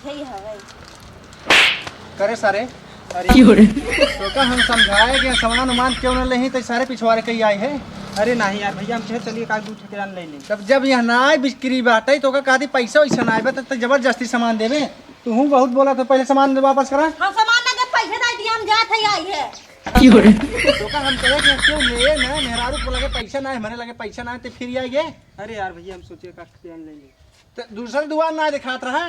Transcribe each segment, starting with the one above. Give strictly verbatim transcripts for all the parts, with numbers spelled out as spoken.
यही हवे। करे सारे, अरे क्यों रे? तोका हम समझाए कि सामान उमान क्यों न लेही, तो सारे पिछवारे कही आए है। अरे नहीं यार भैया, हम कहे चलिए का दू ठेकेदार ले ली। तब जब यहाँ ना आए बिक्री बाटे, तोका कहती पैसा वैसा ना आए, तो जबरदस्ती सामान देवे। तू हूँ बहुत बोला तो पहले सामान वापस करा। हम सामान ना दे, पैसे दे दिया, हम जात है, आई है। क्यों रे? तोका हम कहे कि क्यों ले ना, मेहरारू को लगे पैसा ना है, हमारे लगे पैसा ना है, तो फिर आई है। अरे यार भैया, हम सोचे का ठेकेदार ले ली। तो दूसरे दुआर ना दिखात रहा।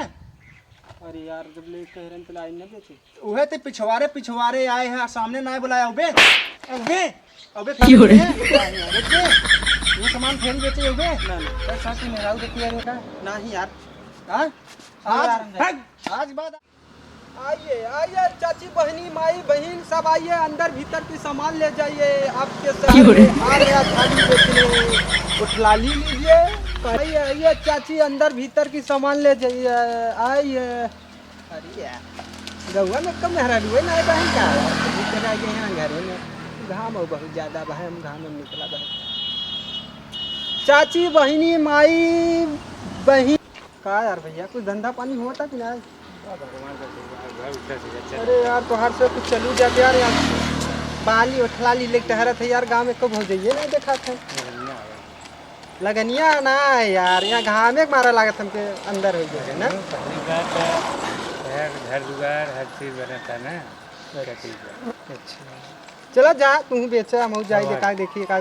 अरे यार, जब ले कह रहे हैं, तो लाई ना बेचे। उहे ते पिछवारे, पिछवारे आए हैं, सामने ना बुलाया। अबे, अबे, अबे, क्यों रे? बेचे? ये सामान फेर बेचे, अबे। ना, ना। तो साथ में मेहरारू देखिए, अरे का? नहीं यार। हाँ? आज, यार, हम हट, आज बात। आइए, आइए, चाची, बहनी, माई, बहिन, सब आइए, अंदर भीतर की सामान ले जाइए, आपके शहर क्यों रे? में हार या थाली बेचने, उठलाली लीजिए। आइए, आइए, चाची, अंदर भीतर की सामान ले जाइए, आइए। अरे यार, गौवा में कम मेहरारू है ना, बहन का? भीतर आ गए हैं घरे में, घाम हो बहुत ज्यादा बा, हम घाम में निकला बा। चाची, बहिनी, माई, बहिन। का यार भैया, कुछ धंधा पानी होता कि ना? का भगवान का कृपा है, घर उठा से अच्छा। अरे यार, तोहार से कुछ चलू जात यार, यार। बाली उठलाली लेके टहरत है यार, गाँव में कब हो जाइए ना देखा था। लगनिया आवे। लगनिया ना है यार, यहाँ घामे के मारा लागत हमके अंदर हो गए है ना। पहली बात है, घर, घर दुआर हर चीज बनता ना। अच्छा। ठीक है। अच्छा। चला जा, तू बेचा, हम जाई और देखा, देखी का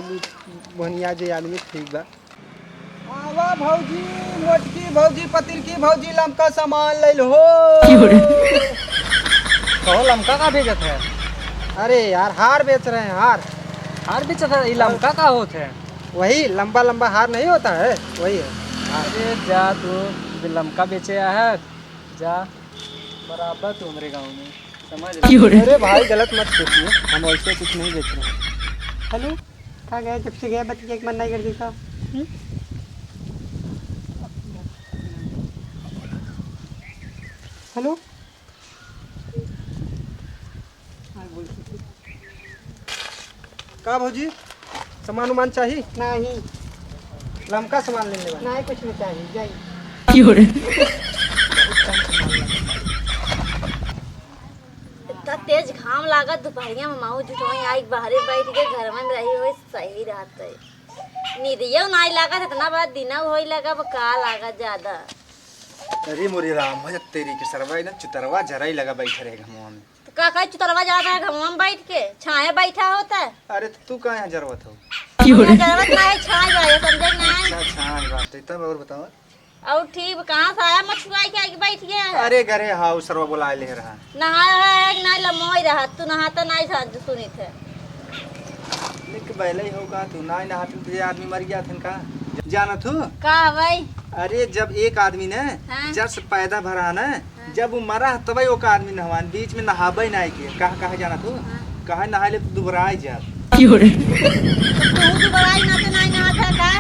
बोहनिया जे आदमी ठीक बा। आवा भौजी, मोटकी भौजी, पतिरकी भौजी, लमका सामान ले लो हो। क्यों रे? कहो, लमका का बेचत है? अरे यार, हार बेच रहे हैं, हार। हार बेचत है? ये लमका का होत है? वही लंबा लंबा हार नहीं होता है, वही है। अरे जा तू, जो लमका बेचे है, जा, बराबर तू हमरे गाँव में, समझ ले। क्यों रे? अरे भाई, गलत मत सोचिए, हम वैसे कुछ नहीं बेच रहे हैं। हेलो। का गए, जब से गए बतिया के मन नहीं करती का? हम्म? हेलो। हाँ, बोल सकते। का भौजी, सामान उमान चाही? नहीं। लमका सामान लेने वाला। नहीं, कुछ नहीं चाहिए, जाइए। क्यों रे? इतना तेज घाम लागत, दुपहरिया में माऊ झूठों आई बाहरे बैठ के घर में रही हुई सही रहत है। नींदियो नाई लागत, इतना बड़ा दिना होई लगा, अब का लागत ज्यादा। अरे मोरे राम, भजत तेरी के सरवा, एकदम चुतरवा जराई लगा बैठे रहे घमवा में। तो का कहे चुतरवा ज्यादा है घमवा में बैठ के, छाया बैठा होता है। अरे तो तू का यहाँ जरवत हो? यहाँ जरवत ना है, छाया बा, ये समझे कि नहीं? अच्छा, छाया बात है, तब और बताओ। और ठीक, कहाँ से आया मछुआई के आके बैठ गया है? अरे घरे हाँ, उ सरवा बुलाए ले रहा। नहाया है कि नहीं, लमोई रहा, तू नहाता नहीं था, जो सुनी थे। निक बैले ही हो का तू, नहीं नहाते तो ये आदमी मर गया था का? जाना तू? का भाई? अरे जब एक आदमी ने हाँ। जब से पैदा भरा ना, हाँ। जब वो मरा तब ओका आदमी नहवान, बीच में नहाबे नहीं किए। कहा, कहा जाना तू? हाँ। कहा नहाए ले तू दुबराई जा। क्यों रे? तू दुबराई ना तो नहीं नहाता का?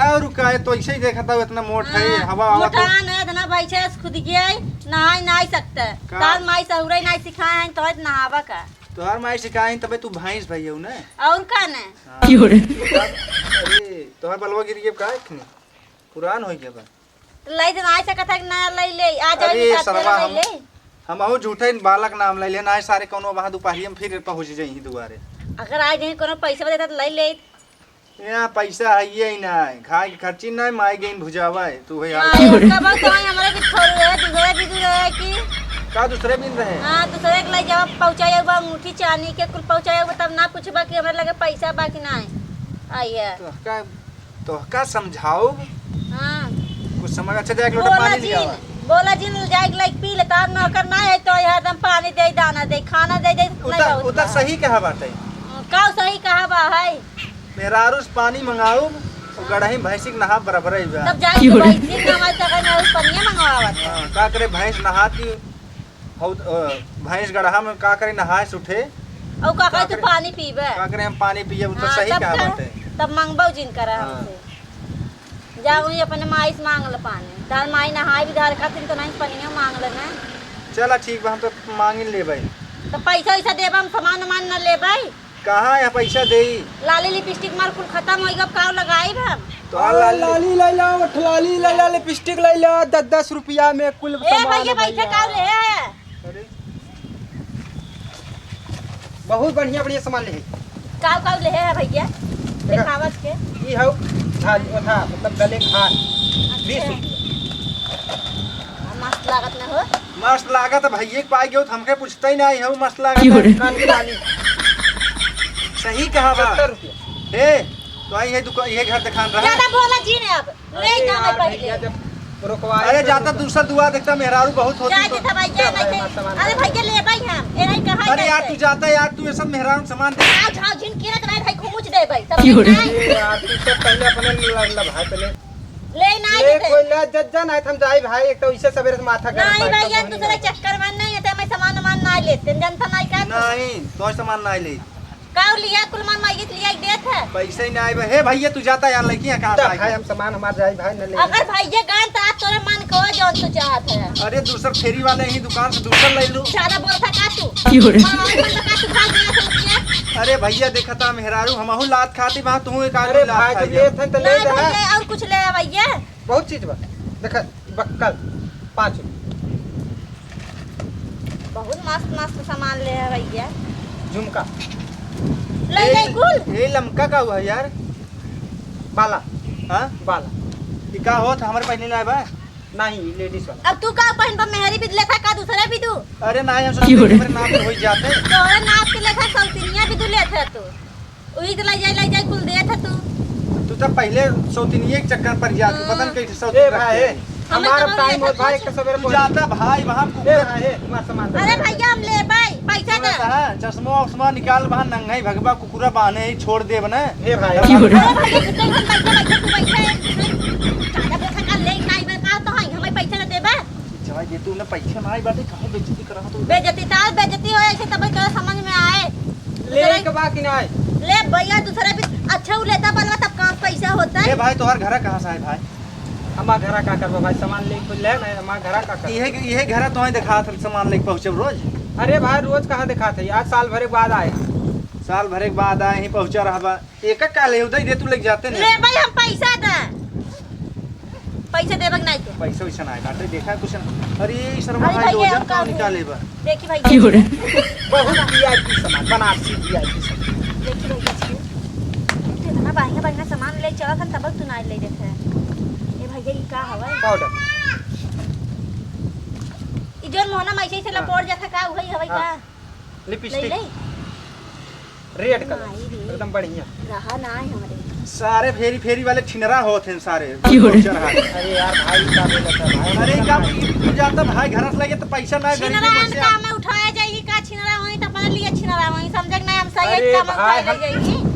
और का है, तो ऐसे ही देखा था, इतना मोट है, हाँ, हवा, हवा तो मोटान है, इतना बैठे से खुद गया है, नहाई नहीं सकता। का? तार माई सहुरे नहीं सिखाए हैं, तो नहावा का? तोहार माई सिखाए हैं, तबे तू भैंस भई हो ना? और का ना? हाँ। क्यों रे? अरे, तोहार बलवा गिर गया का? एक नहीं, पुरान हो गया बा। तो लई दे, ना सकत है कि ना लई ले, आ जाओ अरे, सरवा, हम, ले। हम अहू झूठे इन बालक नाम लई ले, ना सारे कौनो वहाँ दोपहरिया में फिर पहुँच जाई दुआरे। अगर आ जाए कोनो पैसा देता तो लई ले। यहाँ पैसा है ये ही ना है, खाए के खर्ची ना है, माई गई भुजावा है, तू है यार। हाँ, ये कब तो है, हमारे भी थोड़े है, दूसरे भी दूर है कि का दूसरे बिन रहे? हाँ, दूसरे के लई जावा, पहुँचाया हुआ अंगूठी चांदी के कुल पहुँचाया हुआ, तब ना पूछबा कि हमारे लगे पैसा बा कि ना है। आई है। तो का तोहका समझाओ। हाँ। कुछ समझ, अच्छा, जाए एक लोटा बोला पानी जिन, लियावा। बोला जिन, जाए एक लाइक पी ले, तार नौकर ना है तो हरदम पानी दे, दाना दे, खाना दे, दे, नहीं उतर, बहुत उतर बा। सही कहा बाटे। हाँ, का सही कहा बा है? मेहरारू से पानी मंगाऊ, तो गड़ही भैंसी के नहा बराबर ही बा। तब जाए क्यों तो रे? भैंसी के नहा तो अगर मैं उस पनिया मंगवावत है। हाँ, का करे भैंस नहाती हौ, अ, भैंस गड़हा में का करे, नहाए से उठे। अउ का का करे, तू करे? पानी पीबे? का करे, हम पानी पिए, उ तो हाँ, सही तब कहा का? बाटे। तब मंगबो जिन करा हाँ। हमसे। जा वही अपने माई से मांग ले पानी। तार माई नहाए भी धार खातिर तो नहीं पनिया मांग ले ना। चला ठीक बा, हम तो मांग ही लेबै। तो पैसा वैसा देबा, हम सामान उमान न लेबै। कहाँ है पैसा देई? लाली लिपस्टिक मार कुल खतम होई गब, काव लगाई हम? तो आ अरे लाली लाली ले ला, ओठ लाली ले ला, लिपस्टिक ले ला, दस दस रुपया में कुल ए सामान भैया, है बैठे भैया। काव ले है? अरे, बहुत बढ़िया बढ़िया सामान ले है। काव काव ले है भैया? देखा, दिखावत के। ई हौ झाल, ओथा, मतलब गले के हार, अच्छा। बीस रुपया। आ, मस्त लागत न हो। मस्त लागत है भैया के पाई गयो, तो हमके पूछता ही नहीं हो, मस्त लागत क्यों है। रे? कान के बाली। सही कहा बा। सत्तर रुपया। हे, तो आई है दुकान, ये घर दिखान रहा। ज्यादा बोला जी ने अब। ले अरे जा मैं यार पहले। भैया, जब रुकवाई अरे तो जाता रुक। दूसरा दुआ देखता, मेहरारू बहुत होती जा तो। देता भैया, जा भाई, नहीं हमारा सामान अरे दे। भैया ले भाई हम, ए नहीं कहा अरे यार, जाते। तू जाता यार, तू ये सब मेहरारू सामान दे। आज हाँ जिन किरत नहीं भाई, घुमुच दे भाई, सब क्यों रे? नहीं। ए यार, तू सब पहले अपने ल-, ल-, भाई पहले। ले ना ले देते। कोई ले, जज जा, नहीं तो हम जाई भाई, एक तो इसे सवेरे से माथा गरम नहीं भाई, भैया, एकदम दूसरे नहीं। चक्कर में नहीं है, तो मैं सामान वामान ना लेते, जनता नहीं का तू? नहीं, तो सामान नहीं ले। काव लिया, कुल मन मांगित लिया, देत है। पैसे ही ना आए बा। हे भैया, तू जाता यार, लड़की है कहाँ जा से आई? भाई, हम सामान हमार जाई भाई, न ले। अगर भैया गए तो आज तोरे मन को जौन तू चाहत है। अरे, दूसर फेरी वाले ही दुकान से दूसर ले लू। ज्यादा बोलता का तू? क्यों रे? हाँ, और बोलता का तू भाग गया था क्या? अरे भैया, देखा था मेहरारू, हमहू लात खाती बा, तू एक आदमी अरे लात भाई, खा जब गया। ये थे तो ले नहीं जा। भैया, और कुछ ले आ भैया। बहुत चीज बा। देखा, बक्कल, पाँच रुपये। बहुत मस्त मस्त सामान ले है भैया। झुमका। ले ए, जाई कुल। ए लमका का हुआ यार? बाला। हाँ? बाला। ई का होत हमरे पहले लाए बा? नहीं, लेडीज वाला। अब तू का पहन बा, मेहरी भी लेता का दूसरे भी दू? अरे ना, हम सोचते क्यों रे? हमरे नाप के हो जाते। तोरे नाप के लेता सौतिनिया भी दू लेता तू। उही के लाई जाई, लाई जाई, कुल देत है तू। तू तो पहले सौतिनिये के चक्कर पड़ जाती, हाँ। पता नहीं कैसे ए सौतिन भाई, रखते हैं। हमें हमारा तो टाइम लेत होत भाई, है। के सवेरे तू पहुंच जाता भाई, वहाँ ए कुकुर भाई, ए, तुम्हारा सामान दे। अरे भैया, हम लेबै, पैसा ए दे। बता, चश्मा वश्मा निकाल, वहाँ नंगा ही भगवा कुकुरा बांधे ही, छोड़ देब ना। ए भाई। क्यों रे? अरे भैया, कितने हम बैठे, बैठे, तू बैठे। ज्यादा पैसा का ले, काई में का तो है, हमें पैसा ना देबे। जवाई दे, तू ना पैसा ना आई बाटे, काहे बेइज्जती करा तू? बेइज्जती, तार बेइज्जती हो, ऐसे तब तोरा समझ में आए। ले दूसरा के बा कि ना आए? ले भैया, दूसरा भी अच्छा उ लेता बनवा, तब काम पैसा होता है। ए भाई, तोहर घरा कहाँ से आए भाई? हमार घरा का करबा भाई, सामान ले कुल ले ना, हमार घरा का करबा? इहे, इहे घरा तोहे दिखात हम सामान लेके पहुँचब रोज। अरे भाई, रोज कहाँ दिखात है? आज साल भर के बाद आए। साल भर के बाद आए ही पहुँचा रहबा। एक का ले उदय दे, तू लेके जाते नहीं। ले भाई, हम पैसा दे। पैसा देबे के नहीं तो। पैसा वैसा नहीं बाटे, देखा कुछ ना। अरे, ई शर्मा अरे भाई, भैया, डोजर हम का का निकाले बा? देखी भाई। क्यों रे? बहुत वीआईपी सामान, बनारसी वीआईपी सामान। देखी भाई, देखी। तू इतना महंगा, महंगा सामान ले चला था, तब तू ना ले देते। ए भैया, ई का हवा? पाउडर। ई जोन मोहना में ऐसे, ऐसे हाँ। लपोड़ जाता का, उहई हवा हाँ। का? लिपस्टिक। ले, ले। रेड कलर, माई रे। एकदम बढ़िया। रहा ना है हमरे। सारे फेरी फेरी वाले छिनरा होत हैं सारे। क्यों रे? चढ़ा। अरे यार भाई, का बोलत है भाई? अरे, का ई तू जाता भाई, घर से लगे तो पैसा ना, गरीब छिनरा पैसे आन काम में उठाया जाई, का छिनरा होई तो अपने लिए छिनरा होई, समझे कि नहीं? हम सही अरे काम में भाई, उठाया हम जाई।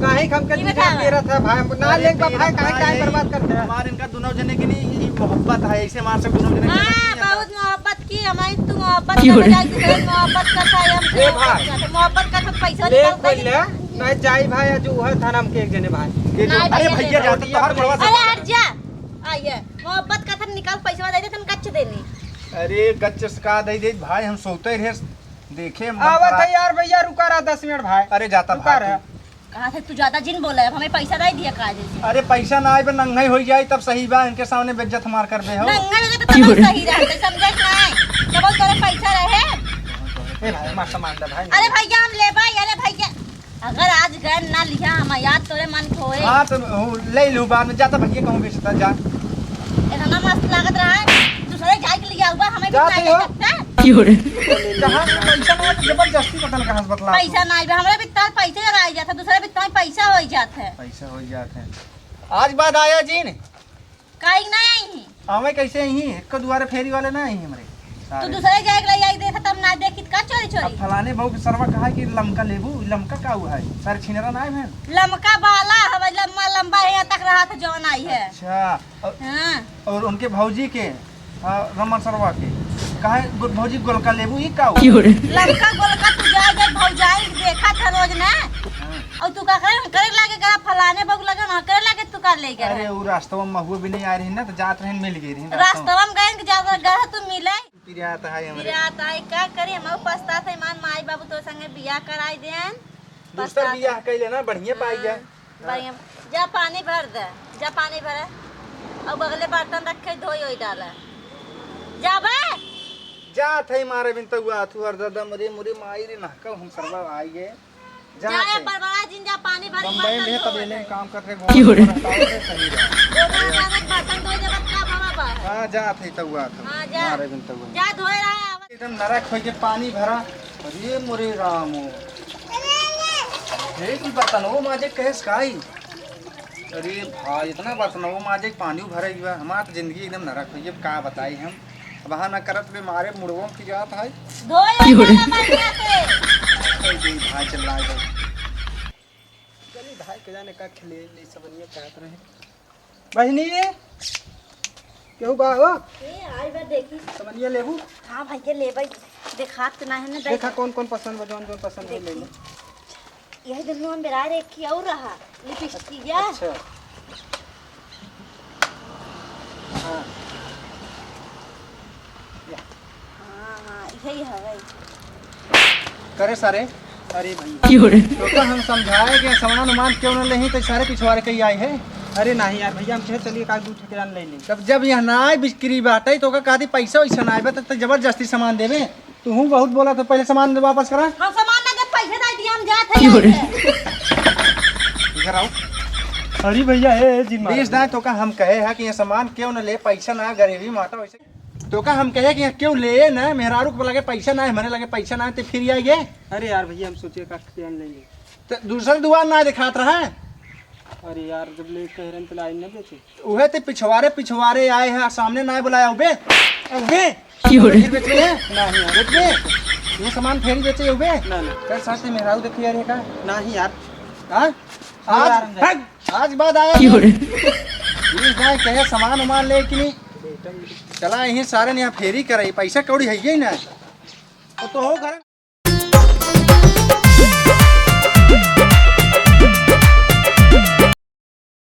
काहे के हमके ई दूसरा बतावा। पेरा था भाई, हम ना अरे लेके बा भाई, पेरा काहे ना टाइम है। बर्बाद करते हैं? हमारे इनका दोनों जने के लिए ई मोहब्बत है, ऐसे मार से दोनों जने हाँ, गलत नहीं है। बहुत मोहब्बत की हमारी तू मोहब्बत क्यों कर रे? जाए, दूसरे से मोहब्बत करता है, हमसे ए मोहब्बत भाई, करता है। मोहब्बत का तो पैसा ले निकालता कोई है। ले, नहीं जाई भाई, आज उहे थाना हमके एक जने भाई। ये जो, नहीं अरे भैया, भैया, नहीं जाते तो हर बड़वा से अरे हट जा। आइए, मोहब्बत का था निकाल पैसा दे दे, तुम कच्च देनी। अरे गच्च से का दे दे भाई, हम सोते रहे, देखे हम आवत है यार भैया, रुका रहा दस मिनट भाई। अरे जाता रुका भाई रहा। तू। कहाँ से तू ज्यादा जिन बोला है, अब हमें पैसा नहीं दिया काहे से? अरे पैसा ना आए, पर नंगा ही हो जाए तब सही बा, इनके सामने बेइज्जत हमार कर दे हो। नंगा रहे तो तब सही रहते, समझे कि नहीं? तब तोरे पैसा रहे। ए भाई, हमार सामान दे भाई। अरे भैया हम ले भाई, अरे भैया, अगर आज गए ना लिया हम याद तोरे मन खोए। हाँ तो ले लू बाद में, जाता भैया कहूँ बेचता जा। इतना मस्त लागत रहा है, दूसरे जाए के लिए आऊबा, हमें भी जाए के सकता है। क्यों रे? जहाँ से पैसा ना आए, जबरदस्ती पता ना कहाँ से बतला। पैसा ना आए, हमरा भी तार पैसे रह जाता, दूसरे भी तार पैसा हो जाता है। पैसा हो जाता है। आज बाद आया जी ने। काहे के ना आई ही? हमें कैसे ही? एक दुआरे फेरी वाले ना आई हमरे। तो सारे। दूसरे जाए के लिए आई देखा, तब ना देखी, का चोरी चोरी? अब फलाने बहू के सरवा कहा कि लमका लेबू, लमका का हुआ है? सारे छिनरा ना आए हैं। लमका बाला हवे, लम्बा लम्बा यहाँ तक रहा था, जौन आई है। अच्छा। और, हाँ। और उनके भौजी के, हाँ, रमन सरवा के, कहे, "गो-, भौजी गोलका लेबू, ई का हो?" क्यों रे? लमका गोलका तू जाए, जाए भौजाई देखा था रोज ना। हाँ। और तू का करे, करे लागे, करा फलाने बहू लगे ना, करे लागे तू का ले गया अरे, है? वो रास्ता में महुआ भी नहीं आ रही ना, तो जात रहे, मिल गई रही रास्ता रास्ता में। में गए, जात रहे, गए तू मिले। पिरियात है हमरे। पिरियात है, का करे, हम पछतात है, मान माई बाबू तो संगे बियाह कराई देन। दूसर बियाह कइले ना, बढ़िया पाई गया। हाँ, बढ़िया। जा पानी भर दे, जा पानी भरे। अउ बगले बर्तन रखे, धोई ओई डाले। जा बे। जात है मारे बिन तउआ थू और दादा मरे मुरे माई रे नहका हम सरवा आई गए। जात जाए है। बड़बड़ा जिन जा पानी भर बम्बई बर्तन में धो तबेले दे। काम कर रहे क्यों रे? घूम रहे सही रहा। गोबर कागज बर्तन धोई देबत का बाबा बा। हाँ, जात है तउआ थू। हाँ, जा। मारे बिन तउआ। जा धोए रहा है। एकदम नरक होइके पानी भरा। अरे मोरे रामो। हे की बर्तनवो माजे कहेस काई? अरे भाई, इतना बर्तनवो माजे पानी भरे हुआ। हमार तो जिंदगी एकदम नरक होइके, अब का बताई हम। अब हाँ ना करत बे मारे मुड़वो की जात है। धोए क्यों रे? वाला बढ़िया से। ऐसे ही भाई चिल्ला गए। चली भाई के जाने का खेले ले सबनिया चाहत रहे। बहिनी, केहू बा हो? ए, आई बा, देखी। समनिया लेबू? हाँ भैया, लेबै। देखात ना है ना, देखा कौन कौन पसंद बा, जौन जौन पसंद है, ले ले। देखी। यही दुनो हम बेरा रखी और रहा, लिपस्टिक या। अच्छा। हाँ। या। हाँ, हाँ, यही हवे। करे सारे। अरे भैया। क्यों रे? तो का हम समझाए कि सामान उमान क्यों न लेही, तो सारे पिछवारे कही आए है। अरे नहीं यार भैया, हम कहे चलिए काल दू ठेकेदार ले लें। तब जब यहाँ ना आए बिक्री बाटे, तो का कहती पैसा वैसा ना आए, तो, तो जबरदस्ती सामान देवे। तू हूँ बहुत बोला, तो पहले सामान दे वापस करा। हम सामान ना दे, पैसे दे दिया, हम जात है क्यों रे? यहाँ से। इधर आओ। अरे भैया, ए, ए, जिन मारो। बीस दाए तो का हम कहे है कि ये सामान क्यों न ले, पैसा ना, गरीबी माता वैसे। तो का हम कहे कि यहाँ क्यों ले ना, मेहरारू के लगे पैसा ना है, हमारे लगे पैसा ना है, तो फिर आई गए। अरे यार भैया, हम सोचे का क्या ले ले। तो दूसरे दुआर ना दिखात रहा। अरे यार, जब ले कह रहे हैं तो लाई ना बेचे। उहे ते पिछवारे पिछवारे आए हैं, सामने ना बुलाया उबे। उबे। क्यों रे? फिर बेचबे है? नहीं यार। बेचबे? ये सामान फेरी बेचे उबे? ना, ना। कर साथ में मेहरारू देखिए यार, ये का? नहीं यार। हाँ? आज, यार, हम भाग, आज बाद आया क्यों रे? ये गाय कहे सामान उमान ले कि नहीं? चला यहीं सारे ने यहाँ फेरी कराई, पैसा कौड़ी है ही ना। तो, तो हो घर।